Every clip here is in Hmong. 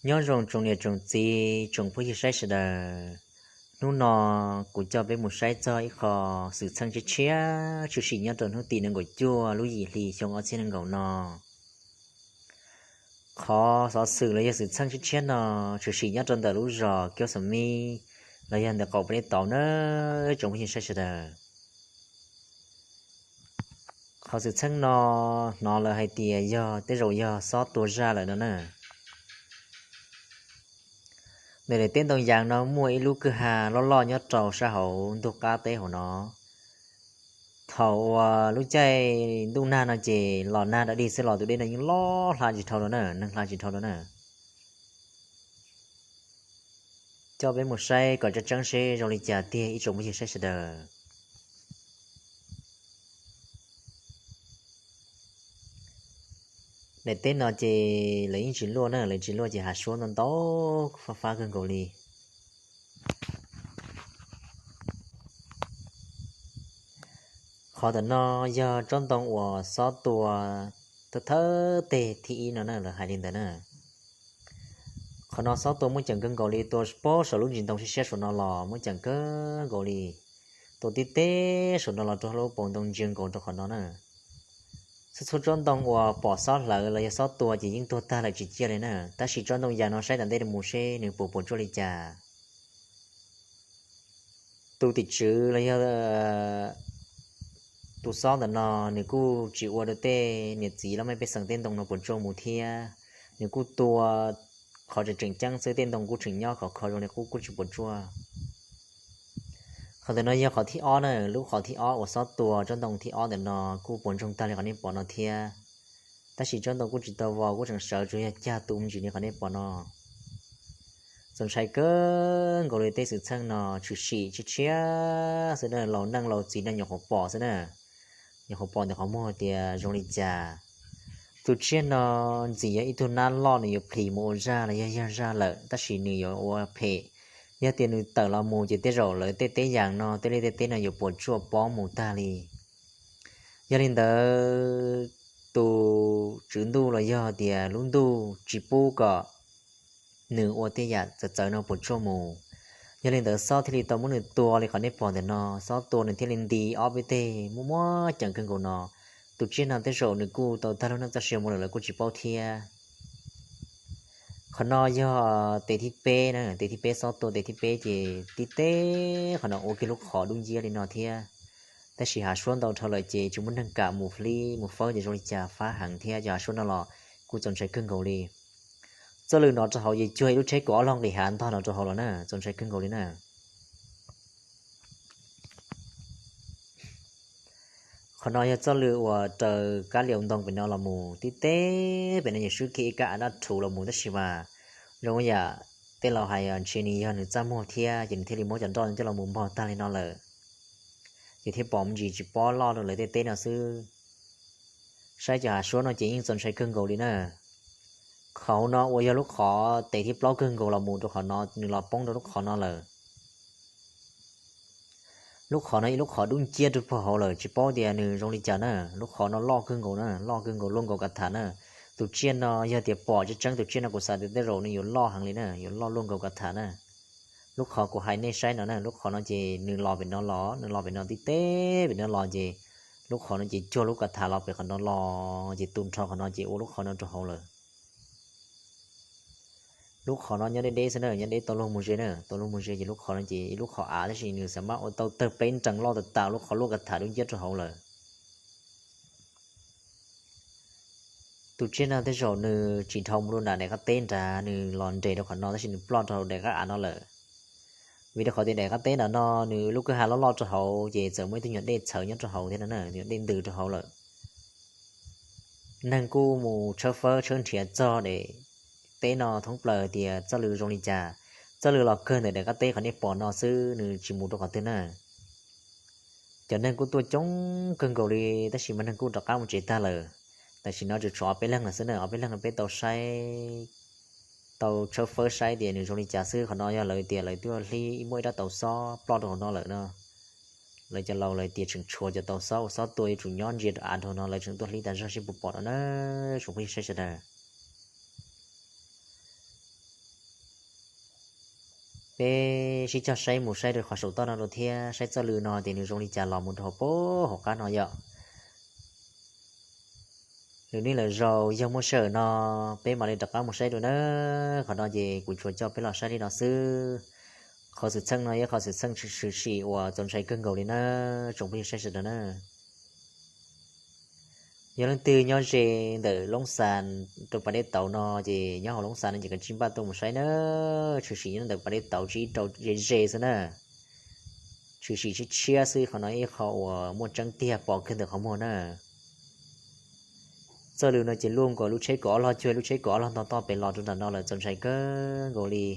Nyob zoo tsoom niam tsoom txiv tsoom phooj ywg saib sawv daws. Hnub no kuv coj peb mus saib txog ib qho xwm txheej tshiab tshiab tshwm sim nyob rau hnub tim nees nkaum cuaj lub yim hli xyoo ob txhiab nees nkaum no. Qhov xov xwm los yog xwm txheej tshiab tshiab no tshwm sim nyob rau ntawm lub zos Kiaub Xam Mib, los yog ntawm qaum Peb Tauv na, tsoom phooj ywg saib sawv daws. Qhov xwm txheej no hnov lawv hais tias yog tej zaum yog xob tua zaj lawm no na. Ntawm daim teb ntoo yas no muaj ib lub kwj ha loj loj nyob rau sab hauv ntug qab teb hauv no. Thaum uas lub caij ntuj nag no ces los nag dawb dig xwb los tus dej no yeej loj hla tsis dhau no na, neeg hla tsis dhau no na. Coj peb mus saib kom tseeb tseeb seb zoo li cas tiag ib tsoom phooj ywg saib sawv daws. Daim teb no ces lawv yeej tsis luaj na, lawv tsis luaj ces hav suab ntau ntau, fab fab kawg nkaus li. Qhov ntawm no yog tsob ntoo uas xob tua thawj thawj teg thib ib no na, lawv hais li ntawd na. Qhov no xob tua muaj ceem kawg nkaus li, tua pob saum lub ntsis ntoo siab siab saum no los muaj ceem kawg nkaus li. Tua tib teb saum no los rau lub paus ntoo ntsia nkaus rau qhov no na. Txhua txhua tsob ntoo uas pom xob hlawv los yog xob tua ces yeej tuag tag lawm tsis ciaj li na, tab sis tsob ntoo yas no saib tom ntej mus seb nws puas puas tsuaj li cas. Tus tim tswv los yog tus xob ntawm no nws kuj tsis ua rau tej niam txiv laj mej pej xeem tej ntoo no puas tsuaj mus thiab. Nws kuj tua qhov tseem tseem ceeb xwb, tej ntoo kuj tseem nyob khov kho zoo li qub, kuj tsis puas tsuaj. Qhov ntawm no yog qhov thib ob na, lub qhov thib ob uas xob tua tsob ntoo thib ob ntawm no kuj puas ntsoog tag li qhov nej pom no thiab. Tab sis tsob ntoo kuj tsis tau vau, kuj tseem sawv, tsuas yog cag tu me ntsis li qhov nej pom no. Txaus ntshai kawg nkaus li, tej xwm txheej no tshwm sim tshiab tshiab xwb na, laus neej laus txiv no nyuam qhuav pom xwb na. Nyuam qhuav pom ntawm qhov muag tias zoo li cas. Tus tsiaj no ntxim yog ib tug nab loj, nws yuav plis mus ua zaj los yog yog zaj lawm, tab sis nws yuav ua phem. Yog tias nws tawm los mus ces tej zaum lawv tej teb yas no, tej liaj tej teb no yuav puas tsuaj pob mus tag li. Yog li ntawd, tus tswv ntuj los yog tias lub ntuj tsis pub kom nws ua tej yam txawv txawv no puas tsuaj mus. Yog li ntawd xob thiaj li tau muab nws tua li qhov nej pom ntawm no, xob tua nws thiaj li nti ob peb teg muaj muab ceem kawg nkaus no. Tus tsiaj no tej zaum nws kuj tau tag lub neej txoj sia mus lawm, lawv kuj tsis paub thiab. Qhov no yog tes thib peb na, tes thib peb, xob tua tes thib peb ces tib teb qhov no ua kiag lub qhov dub nciab li no thiab. Tab sis hav suab ntau dhau lawm ces tsis muaj neeg kam mus hlib mus fawb ces zoo li cas fab heev thiab, cov hav suab no los kuj txaus ntshai kawg nkaus li. Txoj lw no rau hauv ces cuag ib lub tsheb kaum ob log nqis hav ntog no rau hauv los na, txaus ntshai kawg nkaus li na. Qhov no yog txoj lw uas raws kab liam ntoo pem no los mus tib teb pem no, yog swb kiag ib kab av dab rhuv los mus, tab sis mas zoo yam tej laus hais ntshe nws yog nws txaj muag thiab ces nws thiaj li muab cov nroj coj los mus npog tag li no lawm, ces thiaj pom me ntsis tsis pob loj rau lawv tej teb no xwb. Saib cov hav suab no ces yeej txaus ntshai kawg nkaus li na. Qhov no uas yog lub qhov tes thib plaub kawg nkaus los mus rau qhov no, nws los poob rau lub qhov no lawm. Lub qhov no ib lub qhov dub nciab rau puag hauv lawm, tsis paub tias nws zoo li cas na. Lub qhov no loj kawg nkaus na, loj kawg nkaus, luaj nkaus kav tham na. Tus tsiaj no yog tias pom tseeb tseeb, tus tsiaj no kuv xav tias tej zaum nws yuav loj heev li na, yuav loj luaj nkaus kav tham na. Lub qhov kuv hais nej saib no na, lub qhov no ces nws los pem no los, nws los pem no tib teb pem no los ces lub qhov no ces cuag lub kav tham los pem qhov no los ces tu nrho qhov no ces ua lub qhov no rau hauv lawm. Lub qhov no nyob deb deb xwb na, nyob deb tau luag mus ze na, tau luag mus ze ces lub qhov no ces ib lub qhov av, tab sis nws xav mas ua tau tawg peb nrees loj tas tas lub qhov luaj kav tham dub nciab rau hauv lawm. Tus tsiaj no tej zaum nws tsis dhau mus rau nram daim qab teb nrad, nws los nres rau qhov no tab sis nws ploj rau hauv daim qab av no lawm. Vim rau qhov tias daim qab teb nram no nws lub kwj ha loj loj rau hauv ces txawm muaj ib tug nyuag dej txhawv nyob rau hauv thiab no na, nyuag dej ntws rau hauv lawm. Neeg kuj mus tshawb fawb tshawb nrhiav txog daim teb no thoob plaws tias txoj lw zoo li cas. Txoj lw los kawg ntawm daim qab teb qhov nej pom no xwb, nws tsis mus rau qhov twg na. Cov neeg kuj tuaj coob kawg nkaus li, tab sis mas neeg kuj rov qab mus tsev tag lawm. Tam sim no tsuas tshuav ob peb leeg lawm xwb na, ob peb leeg no peb tau saib, tau tshawb fawb saib tias nws zoo li cas xwb. Qhov no yog lawv tias lawv tuaj hlib ib muaj ib rab tau xob ploj rau hauv no lawm no. Lawv cov laus lawv tias tseem tshuav cov tau xob uas xob tua yuav tsum nyob ntsia rau av rau hauv no, lawv tseem tuaj hlib tas zog seb puas pom no na, tsoom phooj ywg saib sawv daws. Peb sib cog saib mus saib rau qhov saum toj no dua thiab, saib txoj lw no ces nws zoo li cas los mus rau hauv pab hauv qab no yom. Lwm hnub lwm zaus yog muaj sij hawm no peb mam li rov qab mus saib dua na. Qhov no ces kuv tsuas coj peb los saib li no xwb. Qhov xwm txheej no yog qhov xwm txheej tshwm sim uas txaus ntshai kawg nkaus li na, tsoom phooj ywg saib sawv daws na. Yog leej twg nyob ze ntawm Loob Xas rau pas dej tauv no ces nyob hauv Loob Xas no ces kav tsij npaj tuaj mus saib na. Tshwm sim nyob ntawm pas dej tauv tsis rau ze ze xwb na. Tshwm sim tshiab tshiab xwb, qhov no ib qho uas muaj tseeb tiag pom kiag ntawm qhov muag na. Txoj lw no ces luaj nkaus lub tsheb kaum ob log cuag lub tsheb kaum ob log ntog toj pem los rau nram no lawm, txaus ntshai kawg nkaus li.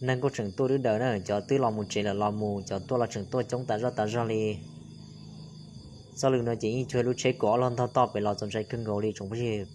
Neeg kuj tseem tuaj dwb daws na, cov twb los mus tsev lawm los mus, cov tuaj los tseem tuaj coob tas zoj tas zog li. Txoj lw no ces yeej cuag lub tsheb kaum ob log ntog toj pem los, txaus ntshai kawg nkaus li tsoom phooj ywg.